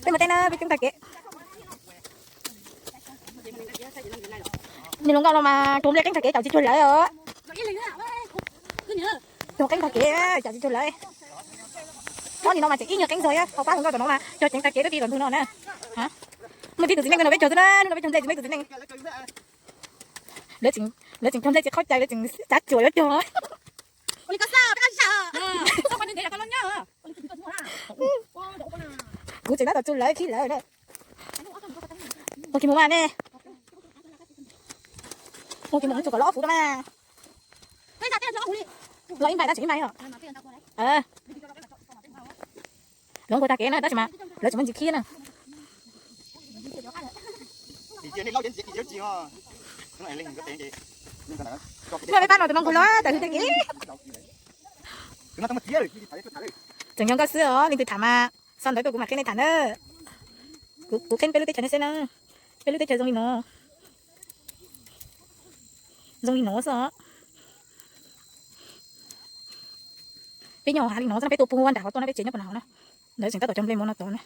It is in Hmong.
Peb mus teb na, peb coob tag kev. Nws hluas nkauj no mas cov nplej qeeb tag kev, cov tsis cuag lawv os. Cov qeeb tag kev, cov tsis cuag lawv. Ob niag no mas tseem ib nyuag qeeb zog, hauv pab hluas nkauj tom no mas cog ceev tag kev twb ti tom ntug no na. Muaj tib tus txiv neej no peb cog xwb na, hnub no peb cog ntej tsis muaj ib tus txiv neej. Lawv tseem cog ntej tsis qhov cai, lawv tseem cav cuam yuav cog. Kuv tseem tab tom tsu lawv khib lawv na. Ua kiag mus mas ne. Ua kiag mus tsu kom loj ob fuv tau mas. Los ib npais tab tseem ib npais os. Lawv nquag tag kev na tab sis mas lawv tseem muaj ntsis khib na. Mas peb pab no tus no nquag los tas hwv tej kev. Tseem nco nkauj xwb os, leej twg tham mas sau ntawv tuaj kuv mam qhia nej tham na. Kuv qhia peb lub teb chaws nej saib na. Peb lub teb chaws zoo li no. Zoo li no xwb os. Peb nyob hauv hav li no xwb na, peb tuaj puag nram hauv tuaj no, peb tsev nyob puag nram hauv na. Lawv tseem tab tom cog nplej mus no tod na.